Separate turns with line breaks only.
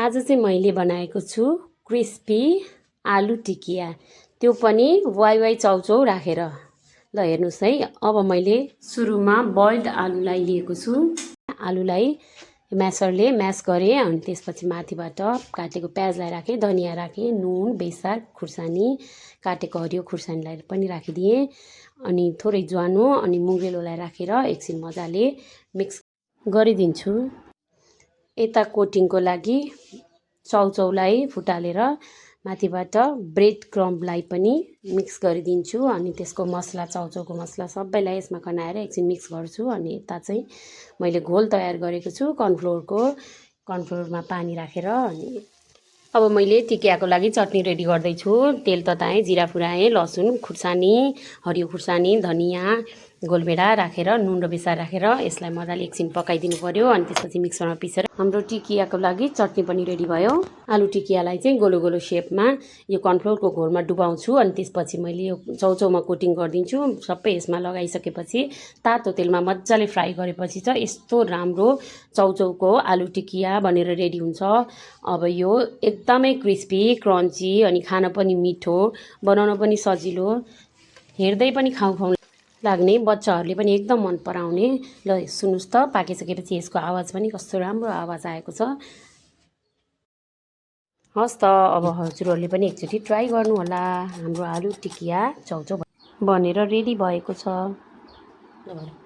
आज चाहिँ मैले बनाएको छु क्रिस्पी आलु टिकिया, त्यो पनि वाइवाई चाउचाउ राखेर। ल हेर्नुहोस् है, अब मैले सुरुमा बोइल्ड आलुलाई लिएको छु। आलुलाई म्यासरले म्यास गरेँ अनि त्यसपछि माथिबाट काटेको प्याजलाई राखेँ, धनिया राखेँ, नुन, बेसार, खुर्सानी, काटेको हरियो खुर्सानीलाई पनि राखिदिएँ अनि थोरै ज्वानो अनि मुङ्ग्रेलोलाई राखेर एकछिन मजाले मिक्स गरिदिन्छु। यता कोटिङको लागि चाउचाउलाई फुटालेर माथिबाट ब्रेड क्रम्बलाई पनि मिक्स गरिदिन्छु अनि त्यसको मसला चाउचाउको मसला सबैलाई यसमा खनाएर एकछिन मिक्स गर्छु। अनि यता चाहिँ मैले घोल तयार गरेको छु कर्नफ्लोरमा पानी राखेर। अनि अब मैले टिकियाको लागि चटनी रेडी गर्दैछु। तेल तताएँ, जिरा फुराएँ, लसुन खुर्सानी, हरियो खुर्सानी, धनिया, गोलभेडा राखेर नुन र बेसार राखेर यसलाई मजाले एकछिन पकाइदिनु पर्यो। अनि त्यसपछि मिक्सरमा पिसेर हाम्रो टिकियाको लागि चटनी पनि रेडी भयो। आलु टिकियालाई चाहिँ गोलो गोलो सेपमा यो कर्नफ्लोरको घोलमा डुबाउँछु अनि त्यसपछि मैले यो चाउचाउमा कोटिङ गरिदिन्छु। सबै यसमा लगाइसकेपछि तातो तेलमा मजाले फ्राई गरेपछि चाहिँ यस्तो राम्रो चाउचाउको आलु टिकिया बनेर रेडी हुन्छ। अब यो एकदमै क्रिस्पी क्रन्ची अनि खान पनि मिठो, बनाउन पनि सजिलो, हेर्दै पनि खाउँ लाग्ने, बच्चाहरूले पनि एकदम मन पराउने। ल सुन्नुहोस् त, पाकिसकेपछि यसको आवाज पनि कस्तो राम्रो आवाज आएको छ। हस् त, अब हजुरहरूले पनि एकचोटि ट्राई गर्नुहोला। हाम्रो आलु टिकिया चाउचाउ बनेर रेडी भएको छ। ल